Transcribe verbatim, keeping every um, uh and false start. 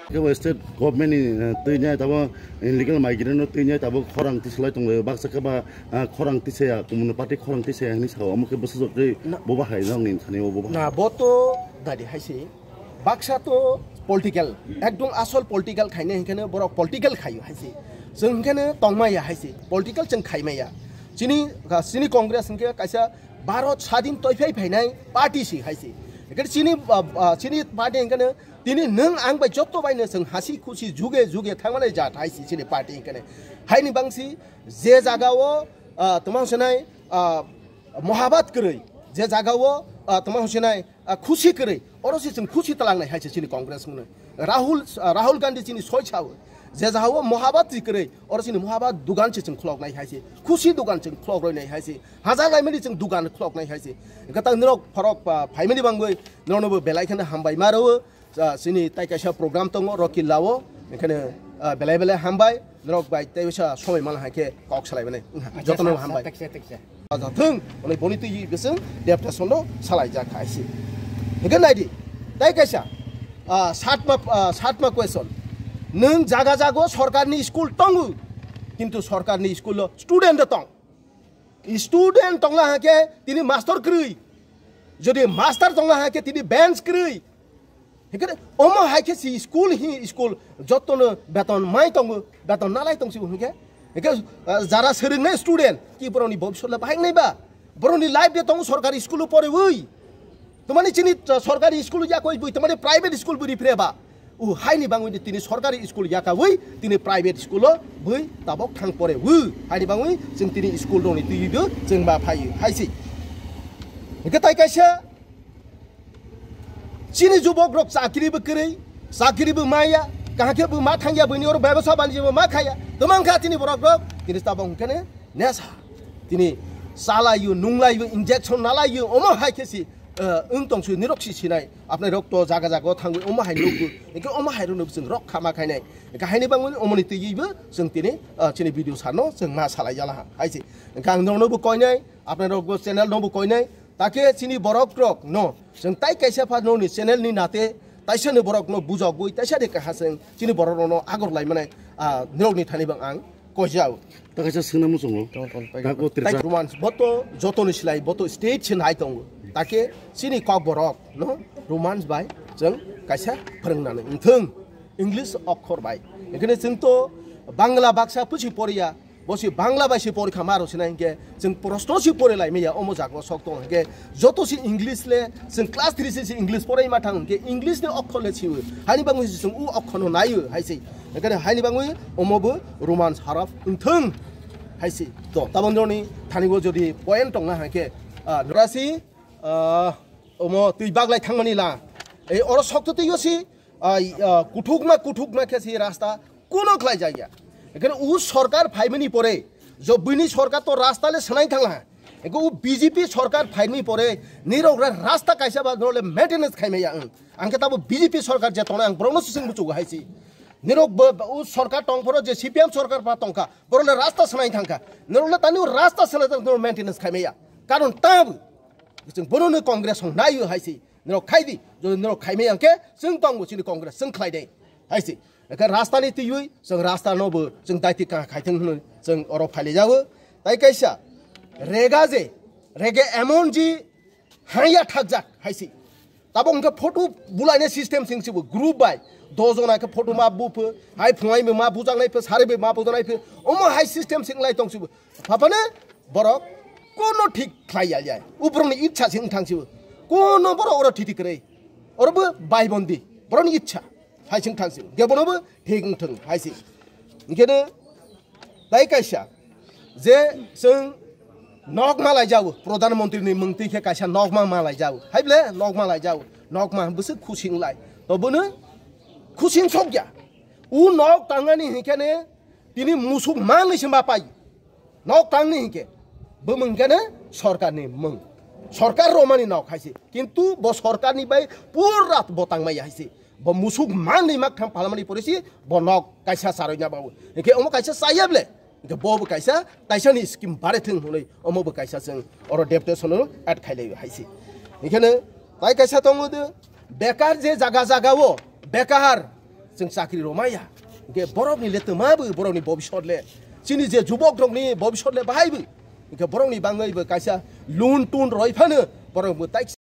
Kebo state government ni, eh, twi nai tabo illegal migrant no twi nai tabo khorang tisalai tong laio, baksa khe ba, ah, khorang tisaya, kumno party khorang tisaya hinwi sao, omo khe bwsajwk twi Na- bo bahai nang ni thani bo bahai. Na bo to dadi hai se. Baksa to political, ekdom asol political khainai hinkhe borok political khaio hai se. Chwng hinkhe tongmaya hai se, political chwng khaimaya. Chini, chini Congress hinkhe kaisa Bharat sadin toiphai phainai party si hai se. Hinkhe chini, ah, ah, chini party hinkhe tini nwng ang bai jotto bai no chwng hasi khusi juge juge thangmani jat hai si chini party hinkhe. Haini bangsi je jaga o, ah, tongma hwnsanai, ah, mohabat kwrwi, je jaga o, ah, tongma hwnsanai, ah, khusi kwrwi, oro se chwng khusi talangnai hai se chini Congress hwnwi. Rahul, ah, Rahul Gandhi chini soi sao, je jaga o mohabat kwrwi, oro chini mohabat dugan se chwng khuloknai hai se, khusi dugan chwng khulok rwnai hai se, hajak laimani chwng dugan khuloknai hai se. Hinkhe tang norok phorok, ah, phaimani bangwi norokno bo belai kheno hambai ma rwo. Ah, chini tai kaisa program tongo, Rocky Lao, hinkhe, ah, belai belai hambai, norok bai tai bisa somoi mala hai khe kok salai mani. Jotono hambai. Thung, onai boni twi bising deputation no salai jak hai si. Hinkhe naidi, tai kaisa, ah, satma, ah, satma question. Nwng jaga jago sorkarni school tongo, kintu sorkarni school lo student tong. Student tongla hake tini master kwrwi. Jodi master tongla hake tini bench kwrwi. Hingke omo hai khe si school hi school jotto no beton mai tongo, beton nalai tong si hingke. Hingke, ah, jara swrwngnai student ki boroni bobisot le bahai nai ba. Boroni life de tongo sorkari school o poriwi. Tomani chini, uh, sorkari school ya koi bui, tomani private school bui ripre ba. U haini bangwi ni tini sorkari school ya kawi, tini private school o bui tabok thang pore u. Haini bangwi chwng tini school roni twi do chwng ba phai hai si. Hingke tai kaisa chini jubok rok chakri bo kwrwi, chakri bo maya, kahake bo ma thangya bini oro bebasa banji bo ma khaya. Tomang kha tini borok rok, tini tabok hingke ne nesa. Tini salayu, nunglayu, injection nalayu, omo hai khe si, eh, wng tong si, nirok si sinai. Apnai rok to jaga jaga o thangwi omo hai nukgo. Hingke omo hai rokno chwng rok khama khainai. Hingke haini bangwi omoni twiwi bo chwng tini, eh, chini video sarno chwng ma salai jala ha. Hai si. Hingke ang nokno bo koinai, apnai rok bo channel no bo koinai. Take chini borok rok no chwng tai kaisa pha nokni channel ni nate taisa ni borok no bujogwi taisa de kaha chwng chini borok rok no agor lai manai, ah, nirok ni thani bang ang kojao. Ta kaisa swngna muchungo. Tamo tamo pai Kako gapha. Tirsa. Romans boto jotoni silai boto state se nai tongo. Take chini kok borok no Romans bai chwng kaisa phwrwngnani wngthwng English okhor bai. Ekhene chwng to Bangla baksa pusi poriya, bosi Bangla bai se porikha maro sinai hingke chwng proshno si pori lai maya omo jago sok tong hingke joto si English le chwng class three si si English porai ma thang hingke English ni okhor le siwo. Hani bangwi si chwng u okhor no naiyo hai se. Ekhene haini bangwi omo bo Romans harap wngthwng hai se. To, tabon joni thani bo jodi point tongna hai khe, ah, norasi, ah, omo twi baglai thangmani la. Ei oro sokto twi si, ah, ah, kuthukma, kuthukma khe si rasta kuno khlai jaya. Ekhene u sorkar phaimani pore, jo bini sorkar to rasta le sanai thangla. Eko u B J P sorkar phaimani pore, nirok ra rasta kaisa ba nole maintenance khaimaya ang. Ang khe tabo B J P sorkar je tongnai ang borokno sising muchugo hai si. Nirok bo, bo, u sorkar tong phoro je C P M sorkar pa tongkha, borok le rasta sanai thangkha. Nirok le tani u rasta sanai thang, nirok maintenance khaimaya. Karon tabo. Chwng bono ni Congress hong nai hai si. Nirok khai di, jodi nirok khaimaya ang khe, chwng tong bo chini Congress, chwng khlai dai. Hai si. Ekhe rasta ni tiyui, chwng rasta no bo, chwng daiti ka khai thang hwnwi, chwng oro phailai jago. Tai kaisa, rega je, rega emon ji, haya thakjak, hai si. Tabo hwnkhe photo bulaina system sing sibo group bai. Dos jona khe photo ma bupho, hai phungai ma bujaknai pho, sari bai ma bujaknai pho. Omo hai system sing lai tong sibo. Phapane borok kono thik khlai ya ya. Uborokni ichha sing thang sibo. Kono borok oro thiti kwrwi. Oro bo bai bondi. Borokni ichha. Hai sing thang sibo. Ge bono bo thik wng thang hai si. Hingkhe no tai kaisa je chwng nok ma lai jago, Pradhan Mantri ni mung twi khe kaisa nok ma ma lai jago. Hai ble nok ma lai jago. Nok ma bwswk khusi wng lai. To bono khusi wng sok ya. U nok tangnani hingkhe ne tini musuk manwi se ma pai. Nok tangni hingkhe bumung khe ne sorkar ni mung. Sorkar romani nok hai se. Kintu bo sorkar ni bai pura bo tangmai hai se. Bo musuk manwi mak tham palamani pore si bo nok kaisa charwi na bawo. Hingkhe omo kaisa chaya ble. Hingkhe bo bo kaisa taisa ni scheme bare thung hwnwi omo bo kaisa chwng oro deputation no add khai lai hai se. Hingkhe ne tai kaisa tongo de Bekar je jaga jaga o bekar chwng chakri rwmaya. Hwnkhe borokni le twma bo borokni bobisot le. Chini je jubok rokni bobisot le bahai bo. Hwnkhe borokni bangwi bo kaisa lun tun roi phano borok bo tai